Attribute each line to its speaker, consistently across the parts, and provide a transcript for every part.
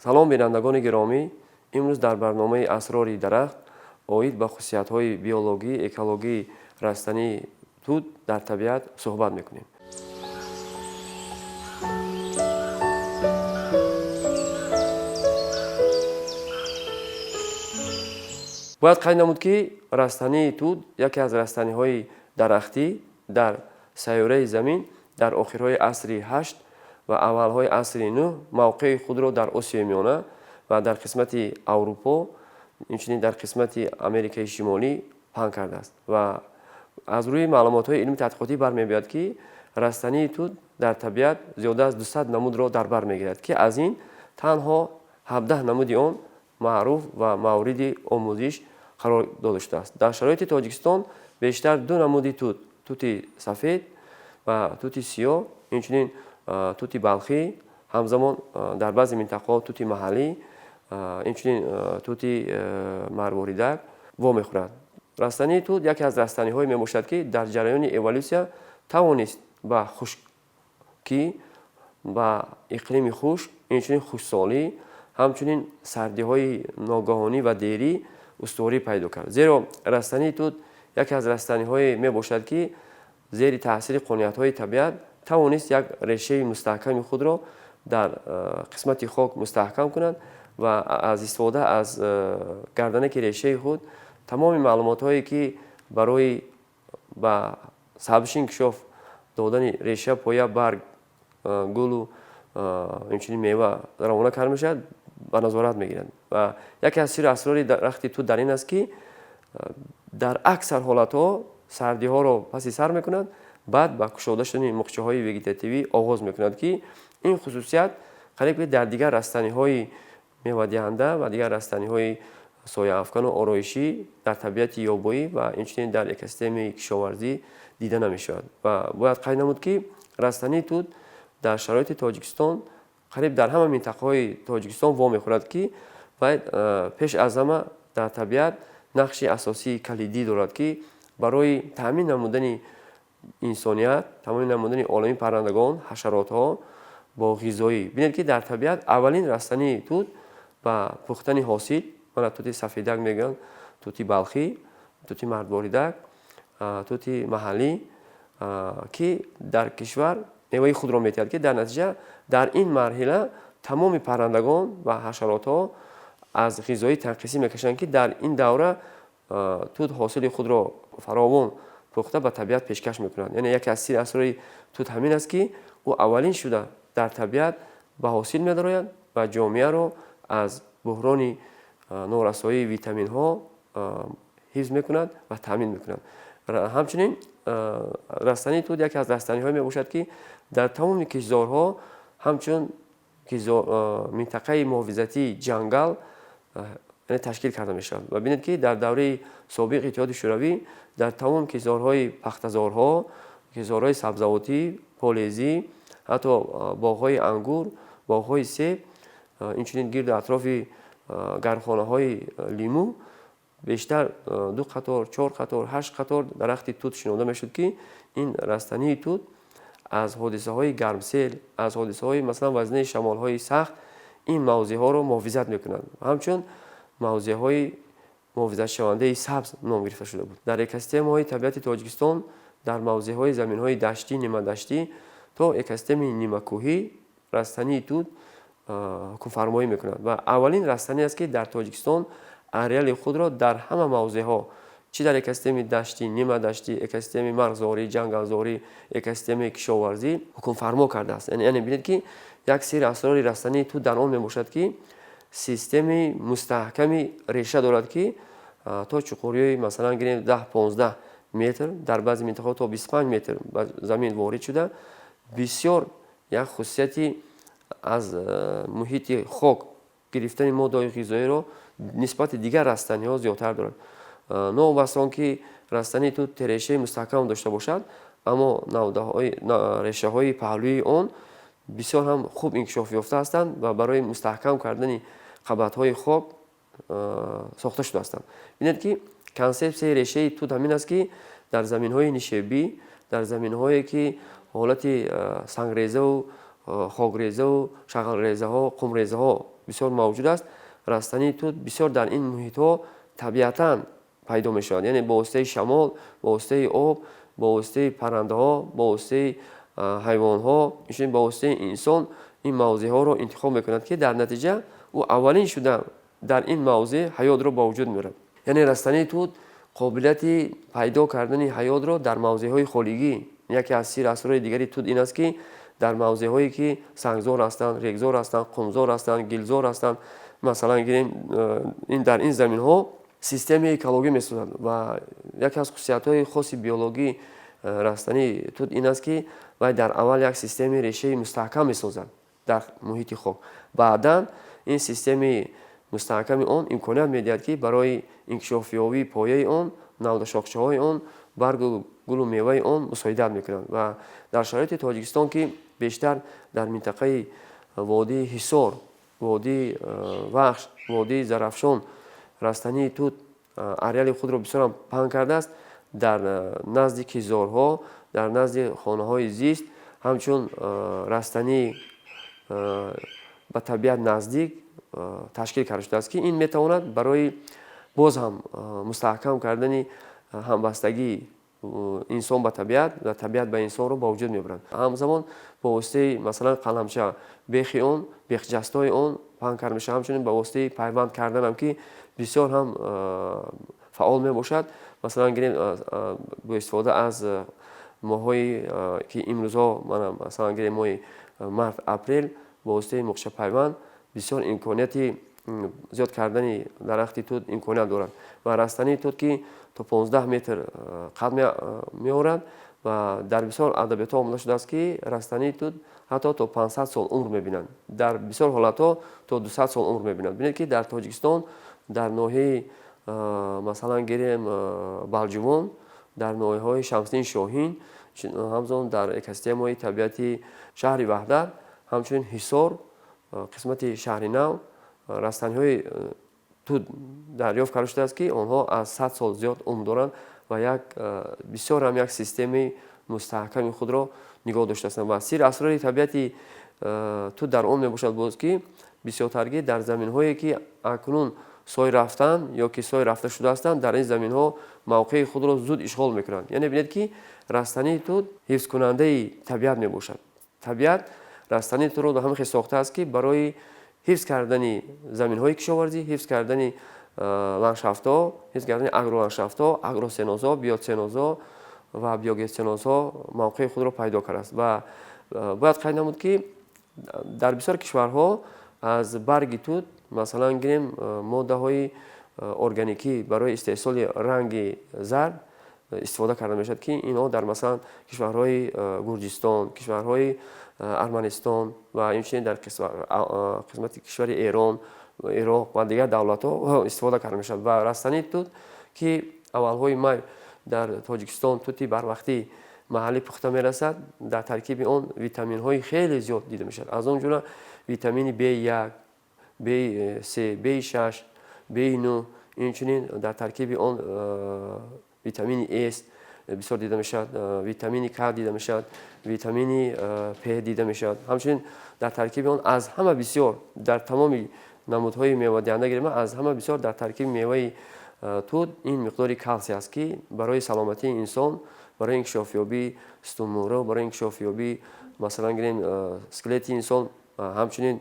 Speaker 1: Салом, бинандагони гиромӣ! Имрӯз дар барномаи Асрори дарахт оид ба хусусиятҳои биологӣ, экологии растании тут дар табиат суҳбат мекунем. Бояд қайд намуд, ки растании тут яке аз растаниҳои дарахтӣ дар сайёраи Замин дар охирҳои асри ҳашт ва аввалҳои асри нӯҳ мавқеи худро дар Осиёи Миёна ва дар қисмати Аврупо, инчунин дар қисмати Америкаи Шимолӣ паҳн кардааст. Ва аз рӯи маълумотҳои илми тадқиқотӣ бармебиёяд, ки растании тут дар табиат зиёда аз 200 намудро дар бар мегирад, ки аз ин танҳо 17 намуди он маъруф ва мавриди омӯзиш қарор дода шудааст. Дар шароити Тоҷикистон бештар ду намуди тут, тути сафед ва тути сиёҳ, инчунин тути балхӣ, ҳамзамон дар баъзе минтақаҳо тути маҳаллӣ, инчунин тути марворидак вомехӯрад. Растании тут яке аз растаниҳое мебошад, ки дар ҷараёни эволюсия тавонист ба хушкӣ, ба иқлими хушк, инчунин хушксолӣ, ҳамчунин сардиҳои ногаҳонӣ ва дерӣ устуворӣ пайдо кард. Зеро растании тут яке аз растаниҳое мебошад, ки зери таъсири қонуниятҳои табиат тавонист як решаи мустаҳками худро дар қисмати хок мустаҳкам кунад ва аз истифода аз гарданаки решаи худ тамоми маълумотҳое, ки барои ба сабзиш инкишоф додани реша, поя, барг, гулу инчунин мева равона карда мешавад, ба назорат мегирад. Ва яке аз сирру асрори дарахти тут дар ин аст, ки дар аксар ҳолатҳо сардиҳоро паси сар мекунад, баъд ба кушода шудани муқчаҳои вегетативӣ оғоз мекунад, ки ин хусусият қариб ки дар дигар растаниҳои мевадиҳанда ва дигар растаниҳои сояафкану ороишӣ дар табиати ёбоӣ ва инчунин дар экосистемаи кишоварзӣ дида намешавад. Ва бояд қайд намуд, ки растании тут дар шароити Тоҷикистон қариб дар ҳама минтақаҳои Тоҷикистон вомехӯрад, ки вай пеш аз ҳама дар табиат нақши асосии калидӣ дорад, ки барои таъмин намудани инсоният, таъмин намудани олами паррандагон, ҳашаротҳо бо ғизоӣ. Бинед, ки дар табиат аввалин растании тут ба пухтани ҳосил, мана тути сафедак мегӯянд, тути балхӣ, тути мардворидак, тути маҳаллӣ, ки дар кишвар меваи худро медиҳад, ки дар натиҷа дар ин марҳила тамоми паррандагон ва ҳашаротҳо аз ғизоӣ танқисӣ мекашанд, ки дар ин давра тут ҳосили худро фаровон пухта ба табиат пешкаш мекунад. Яъне яке аз сирри асрори тут ҳамин аст, ки ӯ аввалин шуда дар табиат ба ҳосил медарояд ва ҷомеаро аз буҳрони норасоии витаминҳо ҳифз мекунад ва таъмин мекунад. Ҳамчунин растании тут яке аз растаниҳое мебошад, ки дар тамоми киштзорҳо ҳамчун минтақаи муҳофизатии ҷангал ташкил карда мешавад. Ва бинед, ки дар давраи собиқ Иттиҳоди Шӯравӣ дар тамоми киштзорҳои пахтазорҳо, киштзорҳои сабзавотӣ, полезӣ, ҳатто боғҳои ангур, боғҳои себ, инчунин гирду атрофи гармхонаҳои лимӯ бештар ду қатор, чор қатор, ҳашт қатор дарахти тут шинонда мешуд, ки ин растании тут аз ҳодисаҳои гармсел, аз ҳодисаҳои масалан вазнаи шамолҳои сахт ин мавзеъҳоро муҳофизат мекунад. Ҳамчун мавзеъҳои муҳофизатшавандаи сабз ном гирифта шуда буд. Дар экосистемаҳои табиати Тоҷикистон дар мавзеъҳои заминҳои даштӣ, нимадаштӣ то экосистемаи нимакӯҳӣ растании тут ҳукмфармоӣ мекунад ва аввалин растанӣ аст, ки дар Тоҷикистон ареали худро дар ҳама мавзеъҳо, чӣ дар экосистемаи даштӣ, нимадаштӣ, экосистемаи марғзорӣ, ҷангалзорӣ, экосистемаи кишоварзӣ ҳукмфармо кардааст. Яъне бинед, ки як сирри асрори растании тут дар он мебошад, ки системаи мустаҳками реша дорад, ки то чуқуриҳои масалан гирем 10-15 метр, дар баъзе минтақаҳо то 25 метр ба замин ворид шуда, бисёр як хусусияти аз муҳити хок гирифтани моддаҳои ғизоиро нисбати дигар растаниҳо зиёдтар дорад. Новобаста он ки растании тут решаи мустаҳкам дошта бошад, аммо решаҳои паҳлӯии он бисёр ҳам хуб инкишоф ёфта ҳастанд ва барои мустаҳкам кардани қабатҳои хок сохта шуда ҳастанд. Бинед, ки консепсияи решаи тут ҳамин аст, ки дар заминҳои нишебӣ, дар заминҳое, ки ҳолати сангрезаву хокрезаву шағалрезаҳо, қумрезаҳо бисёр мавҷуд аст. Растании тут бисёр дар ин муҳитҳо табиатан пайдо мешавад, яъне бо воситаи шамол, бо воситаи об, бо воситаи паррандаҳо, бо воситаи ҳайвонҳо, инчунин бо воситаи инсон ин мавзеъҳоро интихоб мекунад, ки дар натиҷа ӯ аввалин шуда дар ин мавзеъ ҳаётро ба вуҷуд меорад. Яъне растании тут қобилияти пайдо кардани ҳаётро дар мавзеъҳои холигӣ. Яке аз сирр асрори дигари тут ин аст, ки дар мавзеъҳое, ки сангзор ҳастанд, регзор ҳастанд, қумзор ҳастанд, гилзор ҳастанд, масалан гирем, ин дар ин заминҳо системаи экологӣ месозад. Ва яке аз хусусиятҳои хоси биологии растании тут ин аст, ки вай дар аввал як системаи решаи мустаҳкам месозад дар муҳити хок. Баъдан ин системаи мустаҳками он имконият медиҳад, ки барои инкишофёбии пояи он, навдашохчаҳои он, баргу гулу меваи он мусоидат мекунад. Ва дар шароити Тоҷикистон, ки бештар дар минтақаи водии Ҳисор, водии Вахш, водии Зарафшон растании тут ареали худро бисёр ҳам паҳн кардааст, дар назди кизорҳо, дар назди хонаҳои зист ҳамчун растании ба табиат наздик ташкил карда шудааст, ки ин метавонад барои боз ҳам мустаҳкам кардани ҳамбастагии инсон ба табиат ва табиат ба инсонро ба вуҷуд меорад. Ҳамзамон бо воситаи, масалан, қаламча, бехи он, бехҷастҳои он паҳн карда мешавад. Ҳамчунин ба воситаи пайванд карданам, ки бисёр ҳам фаъол мебошад. Масалан гирем, бо истифода аз моҳҳое, ки имрӯзҳо, масалан гирем, моҳи март, апрел, бо воситаи муқчапайванд бисёр имконияти зиёд кардани дарахти тут имконият дорад. Ва растании тут, ки то 15 метр қад меорад, ва дар бисёр адабиётҳо омода шудааст, ки растании тут ҳатто то 500 сол умр мебинад, дар бисёр ҳолатҳо то 200 сол умр мебинад. Бинед, ки дар Тоҷикистон, дар ноҳияи, масалан гирем, Балҷувон, дар ноҳияҳои Шамсиддин Шоҳин, ҳамзамон дар экосистемаҳои табиати шаҳри Ваҳдат, ҳамчунин Ҳисор, қисмати Шаҳри Нав растаниҳои тут дарёфт карда шудааст, ки онҳо аз 100 сол зиёд умр доранд ва як бисёр ҳам як системаи мустаҳками худро нигоҳ доштаастанд. Ва сирр асрори табиати тут дар он мебошад боз, ки бисёртаргӣ дар заминҳое, ки акнун сой рафтанд ё ки сой рафта шудаастанд, дар ин заминҳо мавқеи худро зуд ишғол мекунанд. Яъне бинед, ки растании тут ҳифзкунандаи табиат мебошад. Табиат растании тутро ҳамин хел сохтааст, ки барои ҳифз кардани заминҳои кишоварзӣ, ҳифз кардани ландшафтҳо, ҳифз кардани агроландшафтҳо, агроценозҳо, биоценозҳо ва биогеоценозҳо мавқеи худро пайдо кардааст. Ва бояд қайд намуд, ки дар бисёр кишварҳо аз барги тут, масалан гирем, моддаҳои органикӣ барои истеҳсоли ранги зард истифода карда мешавад, ки инҳо дар, масалан, кишварҳои Гурҷистон, кишварҳои Арманистон ва инчунин дар қисмати кишвари Эрон, Ироқ ва дигар давлатҳо истифода карда мешавад. Ва растании тут, ки аввалҳои май дар Тоҷикистон тути барвақтӣ маҳаллӣ пухта мерасад, дар таркиби он витаминҳои хеле зиёд дида мешавад, аз он ҷумла витамини В1, В3, В6, В9, инчунин дар таркиби он витамини С бисёр дида мешавад, витамини К дида мешавад, витамини П дида мешавад. Ҳамчунин дар таркиби он аз ҳама бисёр, дар тамоми намудҳои мевадиҳанда гирем, аз ҳама бисёр дар таркиби меваи тут ин миқдори калсий аст, ки барои саломатии инсон, барои инкишофёбии сутунмӯҳра, барои инкишофёбии, масалан гирем, скелети инсон, ҳамчунин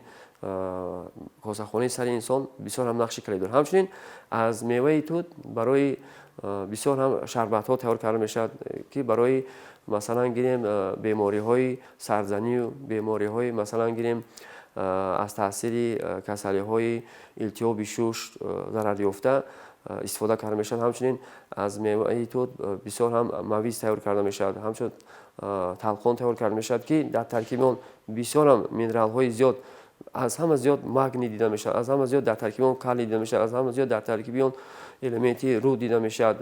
Speaker 1: косахонаи сари инсон бисёр ҳам нақши калид дорад. Ҳамчунин аз меваи тут барои бисёр ҳам шарбатҳо тайёр карда мешавад, ки барои, масалан гирем, бемориҳои сарзанию бемориҳои, масалан гирем, аз таъсири касалиҳои илтиҳоби шуш зарарёфта истифода карда мешавад. Ҳамчунин аз меваи тут бисёр ҳам мавиз тайёр карда мешавад, ҳамчун талқон тайёр карда мешавад, ки дар таркиби он бисёр ҳам минералҳои зиёд, аз ҳама зиёд магний дида мешавад, аз ҳама зиёд дар таркиби он калий дида мешавад, аз ҳама зиёд дар таркиби он элементи руҳ дида мешавад.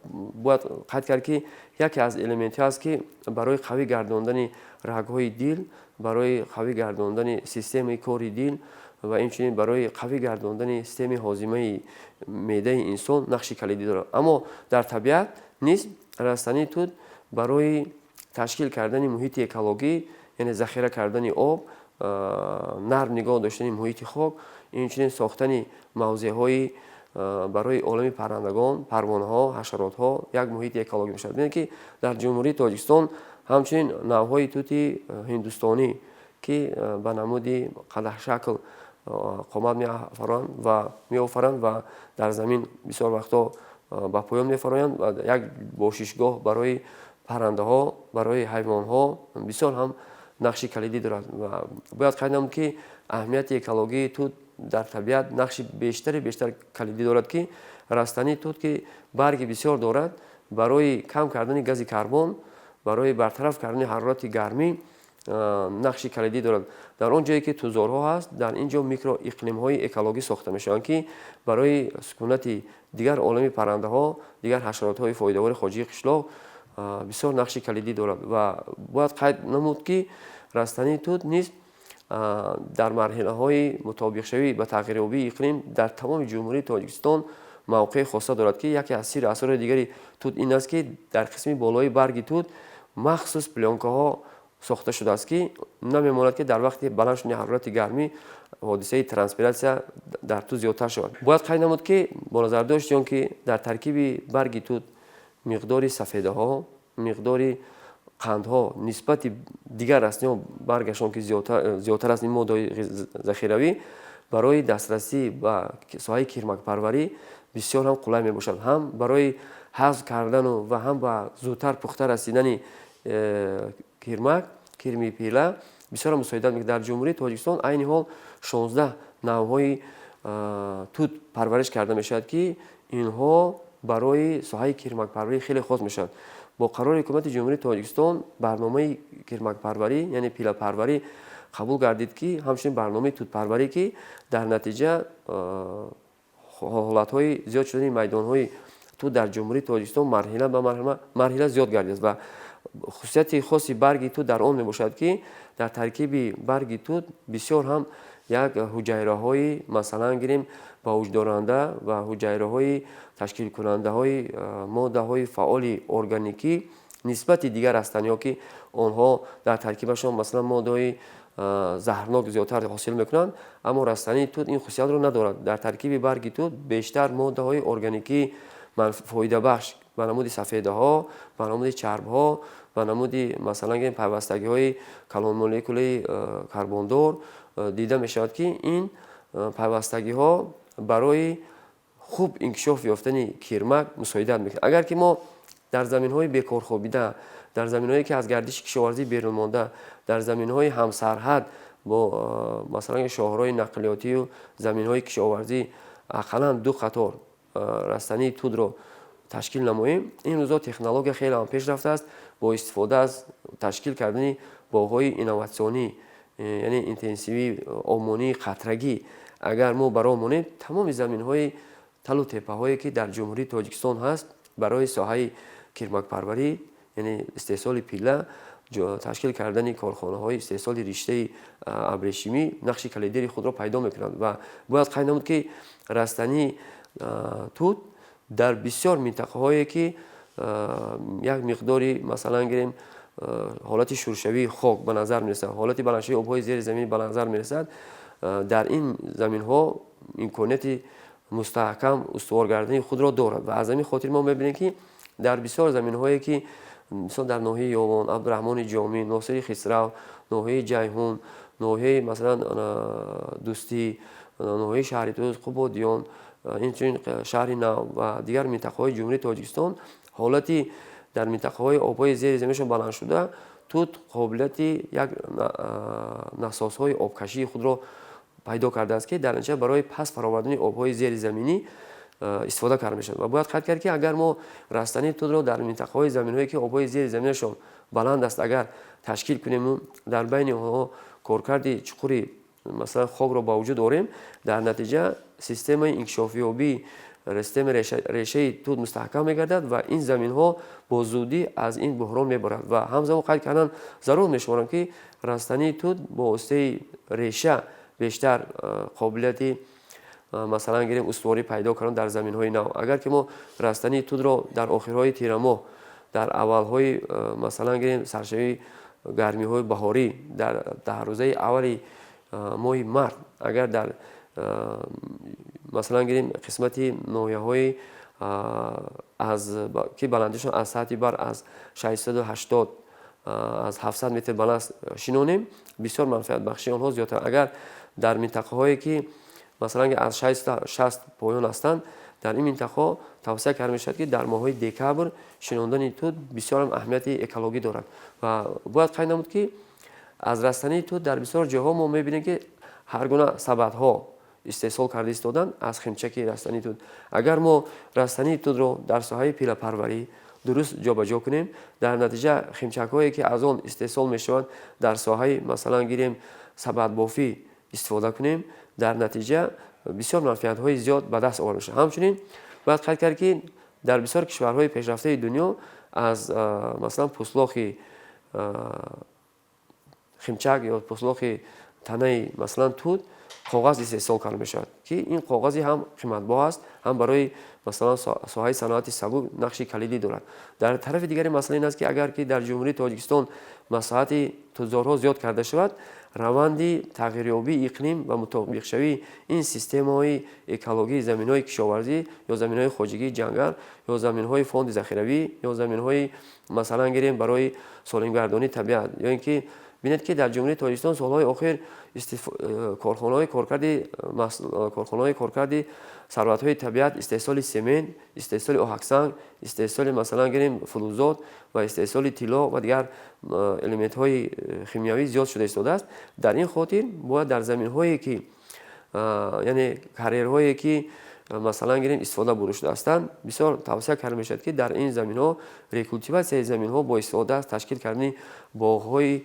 Speaker 1: Бояд қайд кард, ки яке аз элементҳо аст, ки барои қавӣ гардондани рагҳои дил, барои қавӣ гардондани системаи кори дил ва инчунин барои қавӣ гардондани системаи ҳозимаи меъдаи инсон нақши калидӣ дорад. Аммо дар табиат низ растании тут барои ташкил кардани муҳити экологӣ яъне захира кардани об, нарм нигоҳ доштани муҳити хок, инчунин сохтани мавзеъҳои барои олами паррандагон, парвонаҳо, ҳашаротҳо як муҳити экологӣ мешавад. Бинед, ки дар Ҷумҳурии Тоҷикистон ҳамчунин навъҳои тути ҳиндустонӣ, ки ба намуди қадаҳшакл қомат меафаранд ва меофаранд ва дар замин бисёр вақтҳо ба поён мефароянд ва як бошишгоҳ барои паррандаҳо, барои ҳайвонҳо бисёр ҳам нақши калидӣ дорад. Ва бояд қайд намуд, ки аҳамияти экологии тут дар табиат нақши бештар калидӣ дорад, ки растании тут, ки барги бисёр дорад, барои кам кардани гази карбон, барои бартараф кардани ҳарорати гармӣ нақши калидӣ дорад. Дар он ҷое, ки тутзорҳо ҳаст, дар ин ҷо микроиқлимҳои экологӣ сохта мешаванд, ки барои сукунати дигар олами паррандаҳо, дигар ҳашаротҳои фоидавори хоҷагии қишлоқ бисёр нақши калидӣ дорад. Ва бояд қайд намуд, ки растании тут низ дар марҳилаҳои мутобиқшавӣ ба тағйирёбии иқлим дар тамоми Ҷумҳурии Тоҷикистон мавқеи хоса дорад, ки яке аз сирру асрори дигари тут ин аст, ки дар қисми болои барги тут махсус плёнкаҳо сохта шудааст, ки намемонад, ки дар вақти баланд шудани ҳарорати гармӣ ҳодисаи транспиратсия дар тут зиёдтар шавад. Бояд қайд намуд, ки бо назардошти он ки дар таркиби барги тут миқдори сафедаҳо, миқдори қандҳо нисбати дигар растаниҳо баргашон ки зиёдтар аст, ин моддаҳои захиравӣ барои дастрасӣ ба соҳаи кирмакпарварӣ бисёр ҳам қулай мебошад. Ҳам барои ҳазм кардану ва ҳам ба зудтар пухта расидани кирмак, кирми пила бисёр мусоидат мекунад. Дар Ҷумҳурии Тоҷикистон айни ҳол 16 навъҳои тут парвариш карда мешавад, ки инҳо барои соҳаи кирмакпарварӣ хеле хос мешаванд. Бо қарори Ҳукумати Ҷумҳурии Тоҷикистон барномаи кирмакпарварӣ, яъне пилапарварӣ қабул гардид, ки ҳамчунин барномаи тутпарварӣ, ки дар натиҷа ҳолатҳои зиёд шудани майдонҳои тут дар Ҷумҳурии Тоҷикистон марҳила ба марҳила зиёд гардид. Ва хусусияти хоси барги тут дар он мебошад, ки дар таркиби барги тут бисёр ҳам як ҳуҷайраҳои, масалан гирем, ба вуҷуддоранда ва ҳуҷайраҳои ташкилкунандаҳои моддаҳои фаъоли органикӣ нисбати дигар растаниҳо, ки онҳо дар таркибашон масалан моддаҳои заҳрнок зиёдтар ҳосил мекунанд, аммо растании тут ин хусусиятро надорад. Дар таркиби барги тут бештар моддаҳои органикии фоидабахш ба намуди сафедаҳо, ба намуди чарбҳо, ба намуди масалан гирем пайвастагиҳои калонмолекулаи карбондор дида мешавад, ки ин пайвастагиҳо барои хуб инкишоф ёфтани кирмак мусоидат мекунад. Агар ки мо дар заминҳои бекорхобида, дар заминҳое ки аз гардиши кишоварзӣ берун монда, дар заминҳои ҳамсарҳад бо масалан шоҳроҳи нақлиётию заминҳои кишоварзӣ ақаллан ду қатор растании тутро ташкил намоем, ин рӯзҳо технология хеле ҳам пеш рафтааст. Бо истифода аз ташкил кардани боғҳои инноватсионӣ, яъне интенсивии обмонии қатрагӣ, агар мо ба роҳ монем, тамоми заминҳои талу теппаҳое ки дар Ҷумҳурии Тоҷикистон ҳаст, барои соҳаи кирмакпарварӣ, яъне истеҳсоли пила, ташкил кардани корхонаҳои истеҳсоли риштаи абрешимӣ нақши калидии худро пайдо мекунад. Ва бояд қайд намуд, ки растании тут дар бисёр минтақаҳое ки як миқдори масалан гирем ҳолати шуршавии хок ба назар мерасад, ҳолати баландшавии обҳои зери замин ба назар мерасад, дар ин заминҳо имконияти мустаҳкам устувор гардани худро дорад. Ва аз ҳамин хотир мо мебинем, ки дар бисёр заминҳое ки мисол дар ноҳияи Ёвон, Абдураҳмони Ҷомӣ, Носири Хисрав, ноҳияи Ҷайҳун, ноҳияи масалан Дӯстӣ, ноҳияи Шаҳритӯз, Қубодиён, инчунин шаҳри Нав ва дигар минтақаҳои Ҷумҳурии Тоҷикистон ҳолати дар минтақаҳои обҳои зери заминшон баланд шуда, тут қобилияти як насосҳои обкашии худро пайдо кардааст, ки дар натиҷа барои паст фаровардани обҳои зеризаминӣ истифода карда мешавад. Ва бояд қайд кард, ки агар мо растании тутро дар минтақаҳои заминҳое ки обҳои зери заминашон баланд аст, агар ташкил кунему дар байни онҳо коркарди чуқури масалан хокро ба вуҷуд орем, дар натиҷа системаи инкишофёбии системаи решаи тут мустаҳкам мегардад ва ин заминҳо бо зудӣ аз ин буҳрон мебаранд. Ва ҳамзамон қайд кардан зарур мешуморам, ки растании тут бо воситаи реша бештар қобилияти масалан гирем устуворӣ пайдо кардан дар заминҳои нав. Агар ки мо растании тутро дар охирҳои тирамоҳ, дар аввалҳои масалан гирем саршавии Гармиҳои баҳорӣ, дар 10 рӯзаи аввали моҳи март, агар дар, масалан гирем, қисмати ноҳияҳои аз ки баландишон аз сатҳи баҳр аз 680, аз 700 метр баланд шинонем, бисёр манфиатбахшии онҳо зиёдтар. Агар дар минтақаҳое ки, масалан, аз 660 поён ҳастанд, дар ин минтақаҳо тавсия карда мешавад, ки дар моҳҳои декабр шинондани тут бисёр ҳам аҳамияти экологӣ дорад. Ва бояд қайд намуд, ки аз растании тут дар бисёр ҷойҳо мо мебинем, ки ҳар гуна сабадҳо истеҳсол карда истодаанд аз химчаки растании тут. Агар мо растании тутро дар соҳаи пиллапарварӣ дуруст ҷобаҷо кунем, дар натиҷа химчакҳое, ки аз он истеҳсол мешаванд, дар соҳаи, масалан гирем, сабадбофӣ истифода кунем, дар натиҷа бисёр манфиатҳои зиёд ба даст оварда мешавад. Ҳамчунин бояд қайд кард, ки дар бисёр кишварҳои пешрафтаи дунё аз, масалан, пӯслохи химчак ё пӯслохи танаи, масалан, тут коғаз истеҳсол карда мешавад, ки ин коғази ҳам қиматбоҳ аст, ҳам барои, масалан, соҳаи саноати сабук нақши калидӣ дорад. Дар тарафи дигари масъала ин аст, ки агар ки дар Ҷумҳурии Тоҷикистон масоҳати тутзорҳо зиёд карда шавад, раванди тағйирёбии иқлим ва мутобиқшавии ин системаҳои экологии заминҳои кишоварзӣ ё заминҳои хоҷагии ҷангал ё заминҳои фонди захиравӣ ё заминҳои, масалан гирем, барои солимгардонии табиат, ё ин ки бинед, ки дар Ҷумҳурии Тоҷикистон солҳои охир корхонаҳои коркарди сарватҳои табиат, истеҳсоли семент, истеҳсоли оҳаксанг, истеҳсоли, масалан гирем, флузот ва истеҳсоли тилло ва дигар элементҳои химиявӣ зиёд шуда истодааст. Дар ин хотир бояд дар заминҳое ки, яъне карьерҳое ки, масалан гирем, истифода бурда шудаастанд, бисёр тавсия карда мешавад, ки дар ин заминҳо рекултиватсияи заминҳо бо истифода аз ташкил кардани боғҳои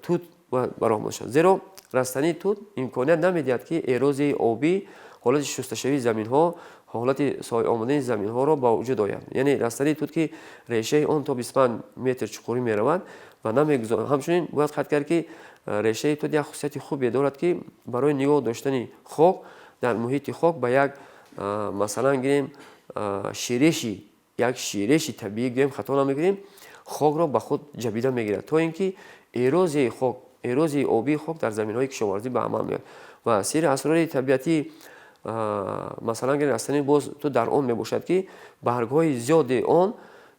Speaker 1: тут бояд ба роҳ монда шавад, зеро растании тут имконият намедиҳад, ки эрозияи обӣ, ҳолати шусташавии заминҳо, ҳолати соҳиомадани заминҳоро ба вуҷуд ояд. Яъне растании тут, ки решаи он то 25 метр чуқурӣ меравад ва намегузорад. Ҳамчунин бояд қайд кард, ки решаи тут як хусусияти хубе дорад, ки барои нигоҳ доштани хок дар муҳити хок ба як, масалан гирем, ширеши, як ширеши табиӣ гӯем, хато намекунем, хокро ба худ ҷабида мегирад, то ин ки эрозияи хок, эрозияи обии хок дар заминҳои кишоварзӣ ба амал меояд. Ва сирри асрори табиатӣ, масалан гирем, растании боз тут дар он мебошад, ки баргҳои зиёди он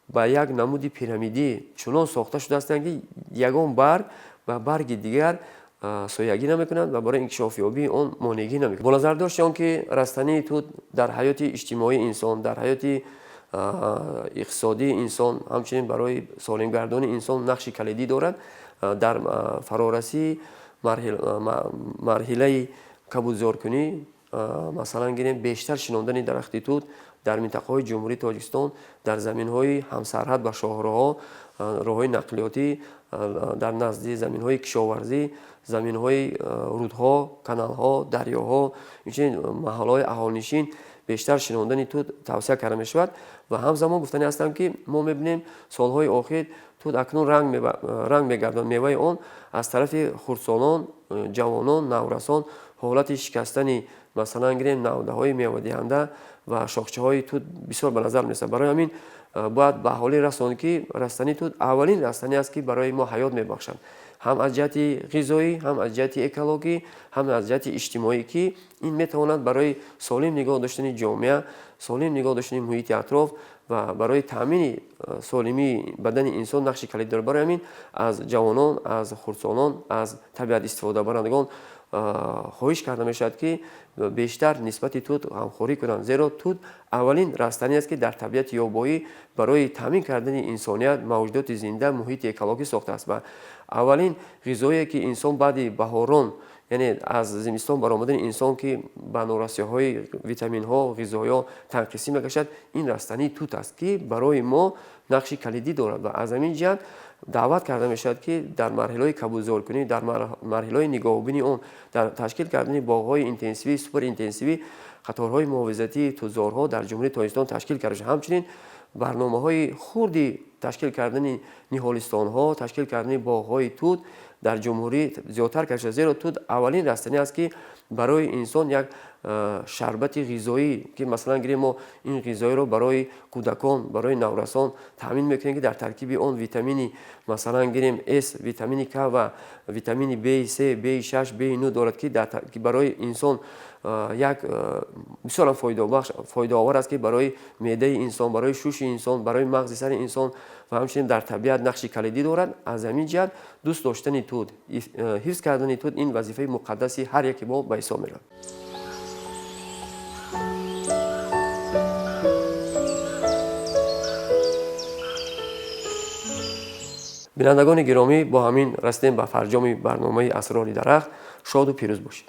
Speaker 1: ба як намуди пирамидӣ чунон сохта шудаастанд, ки ягон барг ба барги дигар соягӣ намекунад ва барои инкишофёбии он монеъгӣ намекунад. Бо назардошти он ки растании тут дар ҳаёти иҷтимоии инсон, дар ҳаёти иқтисодии инсон, ҳамчунин барои солимгардонии инсон нақши калидӣ дорад, дар фарорасии марҳилаи кабудзоркунӣ, масалан гирем, бештар шинондани дарахти тут дар минтақаҳои Ҷумҳурии Тоҷикистон, дар заминҳои ҳамсарҳад ба шоҳроҳҳо, роҳҳои нақлиётӣ, дар назди заминҳои кишоварзӣ, заминҳои рудҳо, каналҳо, дарёҳо, инчунин маҳаллаҳои аҳолинишин бештар шинондани тут тавсия карда мешавад. Ва ҳамзамон гуфтанӣ ҳастам, ки мо мебинем, солҳои охир тут акнун ранг мегардонад. Меваи он аз тарафи хурдсолон, ҷавонон, наврасон ҳолати шикастани, масалан гирем, навдаҳои мевадиҳанда ва шохчаҳои тут бисёр ба назар мерасад. Барои ҳамин бояд ба аҳолӣ расонд, ки растании тут аввалин растанӣ аст, ки барои мо ҳаёт мебахшад, ҳам аз ҷиҳати ғизоӣ, ҳам аз ҷиҳати экологӣ, ҳам аз ҷиҳати иҷтимоӣ, ки ин метавонад барои солим нигоҳ доштани ҷомеа, солим нигоҳ доштани муҳити атроф ва барои таъмини солимии бадани инсон нақши калидӣ дорад. Барои ҳамин аз ҷавонон, аз хурдсолон, аз табиат истифодабарандагон хоҳиш карда мешавад, ки бештар нисбати тут ғамхорӣ кунанд, зеро тут аввалин растанӣ аст, ки дар табиати ёбоӣ барои таъмин кардани инсоният, мавҷудоти зинда, муҳити экологӣ сохтааст. Ва аввалин ғизое, ки инсон баъди баҳорон, яъне аз зимистон баромадани инсон, ки ба норасиҳои витаминҳо, ғизоё танқисӣ мекашад, ин растании тут аст, ки барои мо нақши калидӣ дорад. Ва аз ҳамин ҷиҳат даъват карда мешавад, ки дар марҳилаҳои кабудзоркунӣ, дар марҳилаҳои нигоҳубини он, дар ташкил кардани боғҳои интенсивӣ, суперинтенсивӣ қаторҳои муҳофизатии тутзорҳо дар Ҷумҳурии Тоҷикистон ташкил карда шавад. Ҳамчунин барномаҳои хурди ташкил кардани ниҳолистонҳо, ташкил кардани боғҳои тут дар ҷумҳурӣ зиёдтар карда шавад, зеро тут аввалин растанӣ аст, ки барои инсон як Шарбати ғизоӣ, ки масалан гирем, мо ин ғизоиро барои кӯдакон, барои наврасон таъмин мекунем, ки дар таркиби он витамини, масалан гирем, С, витамини К ва витамини В3, В6, В9 дорад, ки барои инсон як бисёр фоидабахш, фоидаовар аст, ки барои меъдаи инсон, барои шуши инсон, барои мағзи сари инсон ва ҳамчунин дар табиат нақши калидӣ дорад. Аз ҳамин ҷиҳат дӯст доштани тут, ҳифз кардани тут ин вазифаи муқаддаси ҳар яке мо ба ҳисоб меравад. Бинандагони гиромӣ, бо ҳамин расидем ба фарҷоми барномаи Асрори дарахт. Шоду пирӯз бошед.